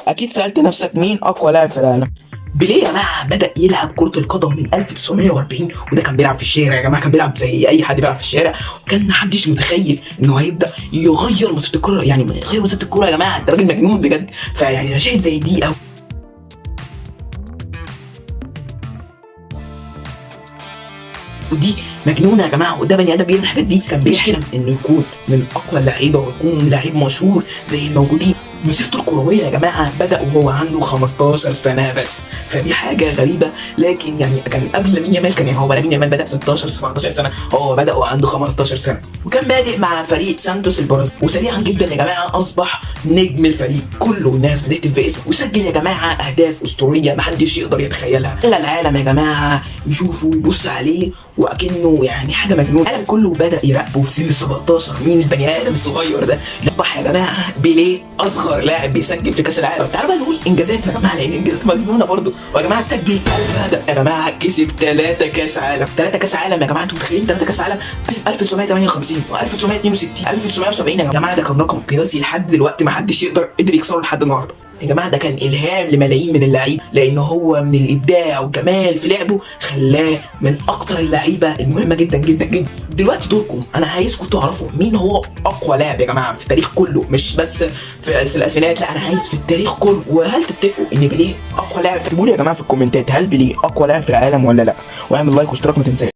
اكيد سالت نفسك مين اقوى لاعب في العالم. بيليه يا جماعة بدا يلعب كره القدم من 1940، وده كان بيلعب في الشارع يا جماعة، كان بيلعب زي اي حد بيلعب في الشارع، وكان محدش متخيل انه هيبدا يغير مسيره الكورة، يعني يغير مسيره الكورة يا جماعة، ده راجل مجنون بجد. فيعني مشاهد زي دي او ودي مجنونة يا جماعة، وده بني ادم بيعمل الحاجات دي، كان بيحلم انه يكون من اقوى اللعيبة ويكون لعيب مشهور زي الموجودين. مسيرته الكروية يا جماعة بدا وهو عنده 15 سنة بس، فدي حاجة غريبة، لكن يعني كان قبل لامين يامال، كان يعني هو لامين يامال بدا 16 17 سنة، هو بدا وعنده 15 سنة، وكان بادئ مع فريق سانتوس البرازيل، وسريعا جدا يا جماعة اصبح نجم الفريق كله، الناس بتهتف باسمه، وسجل يا جماعة اهداف اسطورية محدش يقدر يتخيلها، خلى العالم يا جماعة يشوفه ويبص عليه وكأنه يعني حاجة مجنونة. العالم كله بدا يراقبه في سن 17، مين البني ادم الصغير ده؟ اصبح يا جماعة بيليه اصغر لاعب بيسجل في كاس العالم. تعالوا بقى نقول انجازاته يا جماعة، لان انجازاته مجنونة برضه. ويا جماعة سجل 1000 هدف يا جماعة، كسب 3 كاس عالم، 3 كاس عالم يا جماعة، انتوا متخيلين 3 كاس عالم؟ كسب 1958 و1962 1970 يا جماعة، ده كان رقم قياسي لحد دلوقتي ما حدش يقدر قدر يكسره لحد النهارده. يا جماعة ده كان الهام لملايين من اللعيبة، لان هو من الابداع والجمال في لعبه خلاه من اكتر اللعيبة المهمة جدا جدا جدا. دلوقتي دوركم، انا عايزكم تعرفوا مين هو اقوى لاعب يا جماعة في التاريخ كله، مش بس في الالفينات، لا انا عايز في التاريخ كله. وهل تتفقوا ان بيليه اقوى لاعب؟ اكتبوا لي يا جماعة في الكومنتات هل بيليه اقوى لاعب في العالم ولا لا، واعمل like واشتراك ما تنساش.